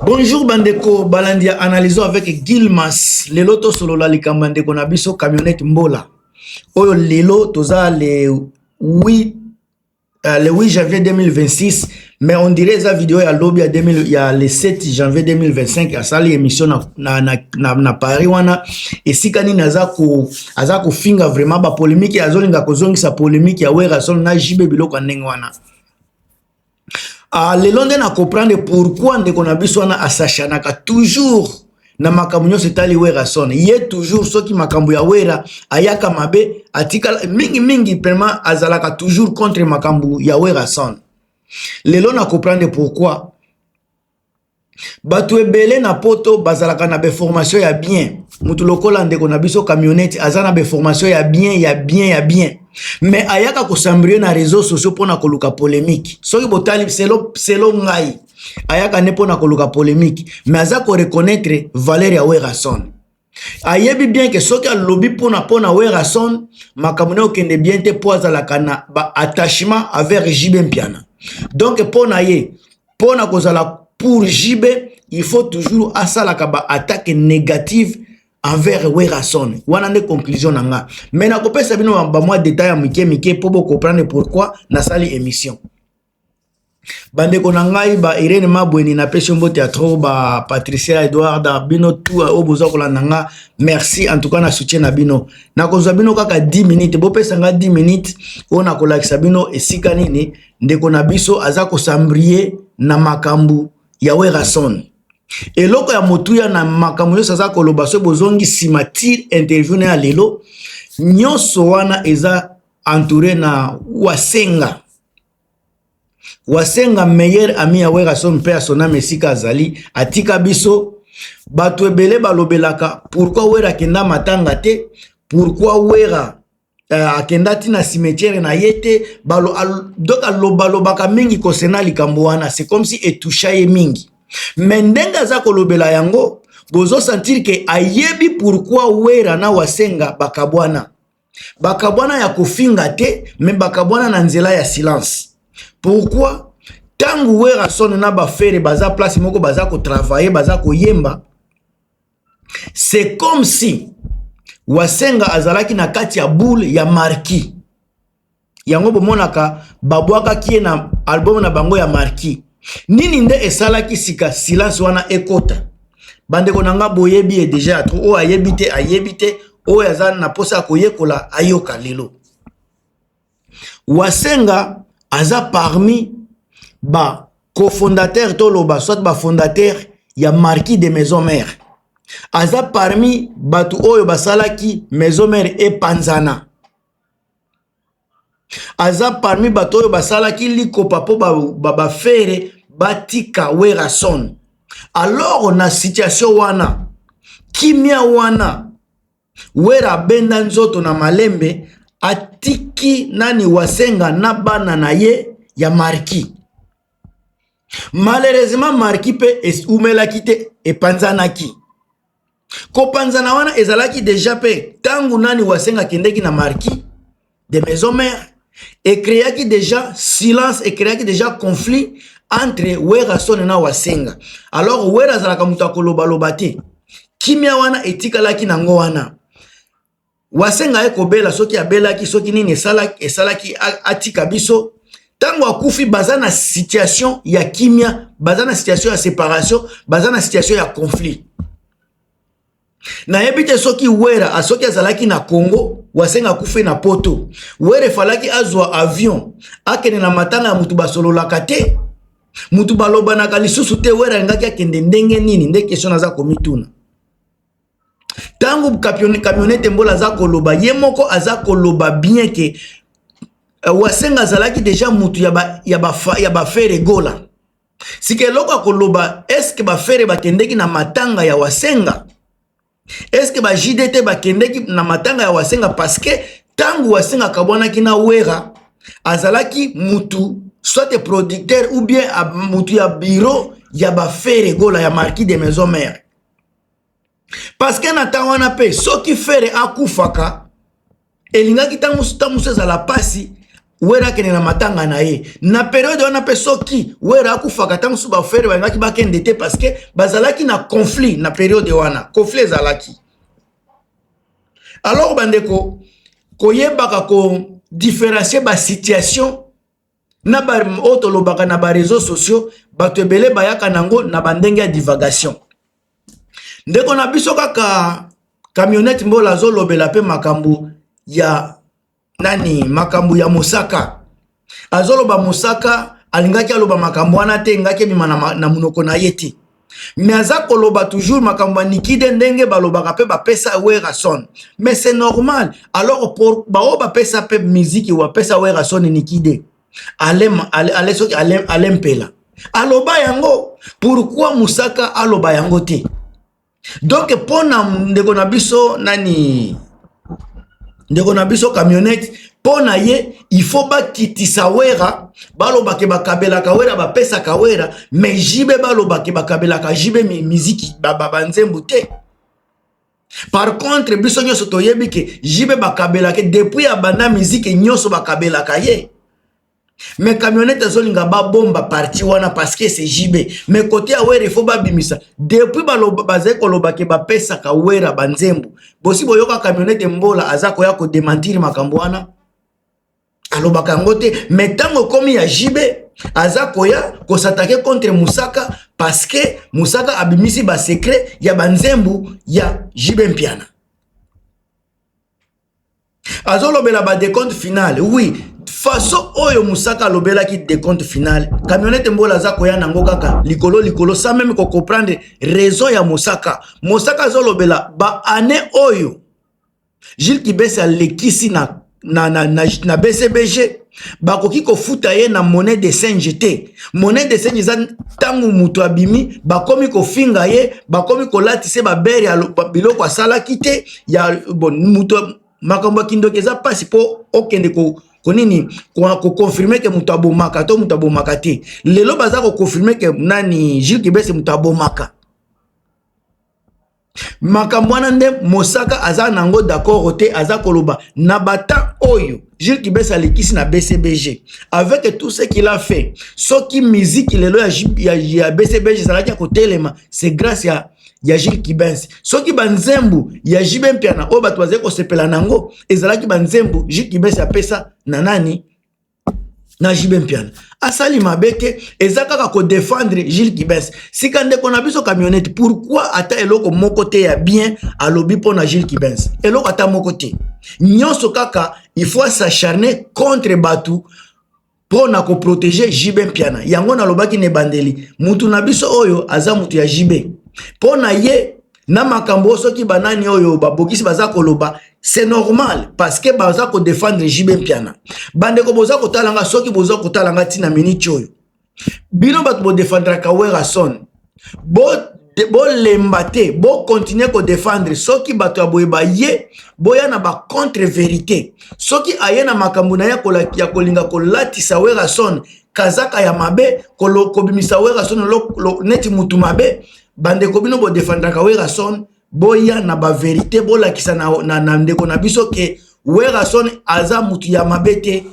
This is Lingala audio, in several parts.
Bonjour bandeko balandi ya analysons avec Gilmas. Lelo tosolola likambo ya ndeko na biso camionnette Mbola. Oyo lelo toza le 8 le 8 janvier 2026, mais on dirait eza video ya lobi ya 2000, ya le 7 janvier 2025. Asali émission na Paris wana, esika nini aza kofinga vraiment bapolémique, azolinga kozongisa polémique ya Werrason na JB, biloko ya ndenge wana. Ah, lelo nde na comprendre pourquoi ndeko na biso wana asachanaka toujours na makambo nyonso etali Werrason. Ye toujours soki makambo ya Wera ayaka mabe, atikala mingimingi, vraiment azalaka toujours contre makambo ya Werrason. Lelo na comprendre pourquoi. Bato ebele na Poto bazalaka na bainformation ya bien. Motu lokola ndeko na biso camionnette aza na bainformation ya bien, ya bien, ya bien, mais ayaka kos'embrouiller na réseaux sociaux mpona koluka polémique. Soki botali, selo ngai, ayaka nde mpona koluka polémique, mais aza koreconnaître valeur ya Werrason. Ayebi bien ke soki alobi mpona Werrason, makambo ne okende bien te, mpo azalaka na baattachement avec JB Mpiana. Donc mpo na ye, mpona kozala pour JB, il faut toujours asalaka baattaque négative envers Werrason. Wana nde conclusion na nga, mais nakopesa bino bamwa détail ya mike mike mpo bocomprendre pourquoi nasali émission. Bandeko na ngai ba Irene Mabweni, napesi yo mbote ya trop, ba Patricia Edouard, bino tu oyo boza kolanda nga, merci en tout cas na soutien na bino. Nakozwa bino kaka 10 minutes, bopesa nga 10 minutes oyo nakolakisa bino esika nini ndeko na biso aza kos'embrouiller na makambo ya Werrason. Eloko ya motuya na makambo nyonso aza koloba, soki bozongi nsima tire interview na ya lelo nyonso wana, eza entouré na Wasenga. Wasenga, meilleur ami ya Werrason mpe ya soname, esika azali, atika biso. Bato ebele balobelaka pourquoi Wera akenda matanga te, pourquoi Wera akenda ntina cimetière na ye te. Donc alobalobaka mingi kosena likambo wana, c'est comme si etoucha ye mingi. Mais ndenge aza kolobela yango, bozosentir ke ayebi pourquoi Wera na Wasenga bakabwana. Bakabwana ya kofinga te, mais bakabwana na nzela ya silence. Pourquoi? Ntango Werrason na baFerre baza place moko, baza kotravailler, baza koyemba, c'est comme si Wasenga azalaki na kati ya boule ya Marquis. Yango bomonaka babwakaki ye na album na bango ya Marquis. Nini nde esalaki sika silence wana ekota? Bandeko na nga, boyebi ye déjà ya trop. Oyo ayebi te, ayebi te. Oyo aza na mposa ya koyekola, ayoka lelo. Wasenga aza parmi ba cofondateur, toloba soit bafondateur ya Marquis de Maison Mère. Aza parmi bato oyo basalaki Maison Mère epanzana. Aza parmi bato oyo basalaki likopa mpo baFerre batika Werrason. Alors na situation wana, kimia wana, Wera abenda nzoto na malembe, atiki nani? Wasenga na bana na ye ya Marquis. Malheureusement, Marquis mpe eumelaki te, epanzanaki. Kopanzana wana ezalaki déjà mpe ntango nani? Wasenga akendeki na Marquis de Maison Mère, ecréaki déjà silence, ecréaki déjà conflit entre Werrason na Wasenga. Alors Wera azalaka moto akolobaloba te. Kimia wana etikalaki nango wana. Wasenga ye kobela, soki abelaki, soki nini esalaki, esalaki atika biso. Ntango akufi, baza na situation ya kimia, baza na situation ya séparation, baza na situation ya conflit. Nayebi te soki Wera, soki azalaki na Congo, Wasenga akufi na Poto, Wera efalaki azwa avion akende na matanga ya mutu basololaka te, mutu balobanaka lisusu te. Wera alingaki akende ndenge nini? Nde question naza komituna. Ntango camionnette Mbola aza koloba, ye moko aza koloba bien ke Wasenga azalaki déjà mutu ya baFerre Gola. Sika eloko ya koloba, est-ce baFerre bakendeki na matanga ya Wasenga? Est-ce ba JDT bakendeki na matanga ya Wasenga? Parce que ntango Wasenga akabwanaki na Wera, azalaki mutu soit producteur ou bien mutu ya bureau ya baFerre Gola, ya Marquis de Maison Mère. Parce que na ntango wana mpe, soki Ferre akufaka, elingaki ntango mosusu ezala mpasi. Wera akende na matanga na ye na periode wana. Mpe soki Wera akufaka, ntango mosusu baFerre balingaki bakende te, parce que bazalaki na conflit na periode wana, conflit ezalaki. Alors bandeko, koyebaka kodifférencier basituation na oyo tolobaka na baréseaux sociaux, bato ebele bayaka nango na bandenge ya divagation. Ndeko na biso kaka Camionnette Mbola azolobela mpe makambo ya nani, makambo ya Mosaka. Azoloba Mosaka alingaki aloba makambo wana te, engaki ebima na monoko na ye te, mais aza koloba toujours makambo ya Nikide, ndenge balobaka mpe bapesa Werason. Mais c'est normal. Alors pour baoyo bapesa mpe miziki, bapesa Werason Nikide, ale, ale, ale, soki ale, ale Mpela aloba yango, pourquoi Mosaka aloba yango te? Donc mpo na ndeko na biso nani, ndeko na biso Camionnette, mpo na ye il faut bakitisa Wera, balobake bakabelaka Wera, bapesaka Wera, mais JB balobake bakabelaka JB miziki, banzembo te. Par contre biso nyonso toyebi ke JB bakabelaka depuis abanda miziki, nyonso bakabelaka ye. Mais Camionnette azolinga babomba partie wana parce que c'est JB, mais côté ya Wera il faut babimisa. Depuis bazali koloba ke bapesaka Wera banzembo, bosi boyoka Camionnette Mbola aza koya kodémentir makambo wana? Alobaka yango te. Mais ntango ekomi ya JB, aza koya kos'attaquer contre Mosaka parce que Mosaka abimisi basecret ya banzembo ya JB Mpiana. Azolobela badécompte final. Oui, façon oyo Mosaka alobelaki décompte final, Camionnette Mbola aza koya nango kaka likolo likolo, sans même kocomprendre raison ya Mosaka. Mosaka azolobela baannée oyo Jules Kibese alekisi na BCBG, bakoki kofuta ye na monnaie de singe te. Monnaie de singe eza ntango moto abimi, bakomi kofinga ye, bakomi kolatisa babere ya biloko asalaki te ya bon. Moto makambo ya kindoki eza mpasi mpo okende konini koconfirmer ke moto abomaka to moto abomaka te. Lelo baza koconfirmer ke nani, Jules Kibese, moto abomaka. Makambo wana nde Mosaka aza nango d'accord te. Aza koloba na bata oyo Jules Kibese alekisi na BCBG, avec tout ce qu'il a fait, soki miziki lelo ya BCBG ezalaki ya kotelema, c'est grâce ya Jules Kibese. Soki banzembu ya JB Mpiana oyo bato bazali kosepela nango ezalaki banzembu Jules Kibese apesa na nani, na JB Mpiana, asali mabe te, eza kaka kodéfendre Jules Kibese. Sika ndeko na biso Camionnette, pourquoi ata eloko moko te ya bien alobi mpo na Jules Kibese? Eloko ata moko te. Nyonso kaka il faut s'acharner contre bato mpo na koprotéger JB Mpiana. Yango nalobaki na ebandeli, mutu na biso oyo aza mutu ya JB. Mpo na ye na makambo oyo, soki banani oyo babokisi baza koloba, c'est normal parce que baza kodéfendre JB Mpiana. Bandeko boza kotala nga, soki boza kotala nga ntina miniti oyo, bino bato bodéfendraka Werason, bolemba te, bocontinuer kodéfendre. Soki bato ya boye baye, boya na bacontre vérité. Soki aye na makambo na ye ya kolinga kolatisa Werason kazaka ya mabe, kobimisa Werason neti mutu mabe, bandeko bino bodéfendraka Werason, boya na bavérité, bolakisa na ndeko na biso ke Werason aza mutu ya mabe te.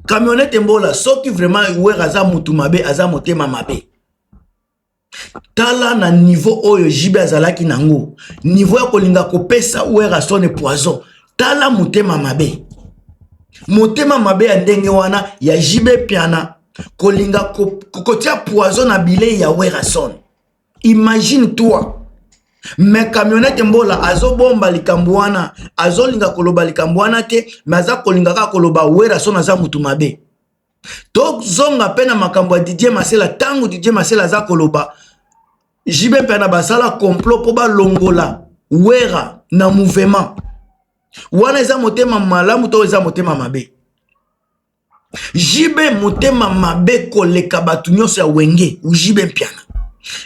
Camionnette Mbola, soki vraiment Wera aza mutu mabe, aza motema mabe, tala na niveau oyo JB azalaki nango, niveau ya kolinga kopesa Werason poison. Tala motema mabe, motema mabe ya ndenge wana ya JB Mpiana, kolinga kotia poison na bilei ya Werason. Imagine toi. Mais Camionnette Mbola azobomba likambo wana, azolinga koloba likambo wana te, mais aza kolinga kaka koloba Werason aza mutu mabe. Tozonga mpe na makambo ya Didier Masela. Ntango Didier Masela aza koloba JB Mpiana basala complot mpo balongola Wera na mouvement wana, eza motema malamu to eza motema mabe? JB motema mabe koleka bato nyonso ya Wenge. JB Mpiana,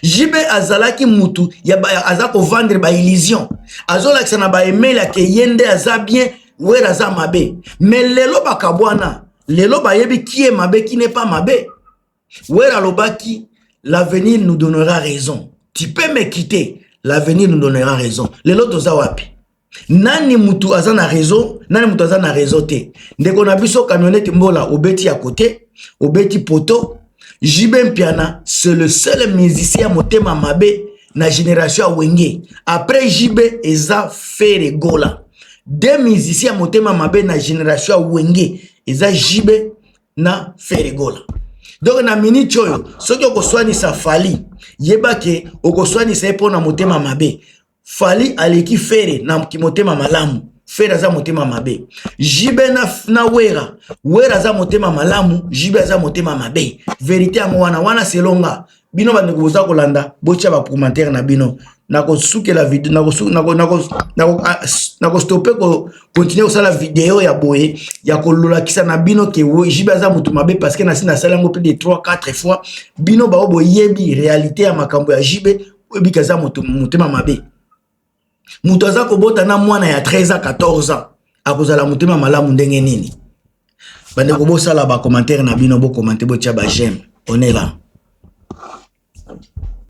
JB azalaki mutu ya aza kovendre baillusion, azolakisa na baemail ake ye nde aza bien, Wera aza mabe. Mais lelo bakabwana, lelo bayebi qui est mabe, qui n'est pas mabe. Wera alobaki: "L'avenir nous donnera raison. Tu peux me quitter, l'avenir nous donnera raison." Lelo toza wapi? Nani mutu aza na raison, nani mutu aza na raison te? Ndeko na biso Camionnette Mbola, obeti ya kote, obeti poto. JB Mpiana, c'est le seul musicien ya motema mabe na génération ya Wenge. Après JB, eza Ferre Gola. Deux musiciens ya motema mabe na génération ya Wenge, eza JB na Ferre Gola. Donc na minute oyo, soki okoswanisa Fally, yeba ke okoswanisa ye mpo na motema mabe. Fally aleki Ferre na motema malamu. Ferre aza motema mabe. JB na Wera, Wera aza motema malamu, JB aza motema mabe. Vérité yango wana wana selonga bino bandeko boza kolanda, botia bacommentaire na bino. Nakosukela video, nakostopper kocontinuer kosala video ya boye ya kololakisa na bino ke JB aza motu mabe, parce que nasi nasala yango plus de 3 4 fois. Bino bao boyebi réalité ya makambo ya JB, oyebi ke aza motema mabe. Moto aza kobota na mwana ya 13 ans, 14 ans, akozala motema malamu ndenge nini? Bandeko, bosala bacommentaire na bino, bocommenter, botia baj'aime. On est là.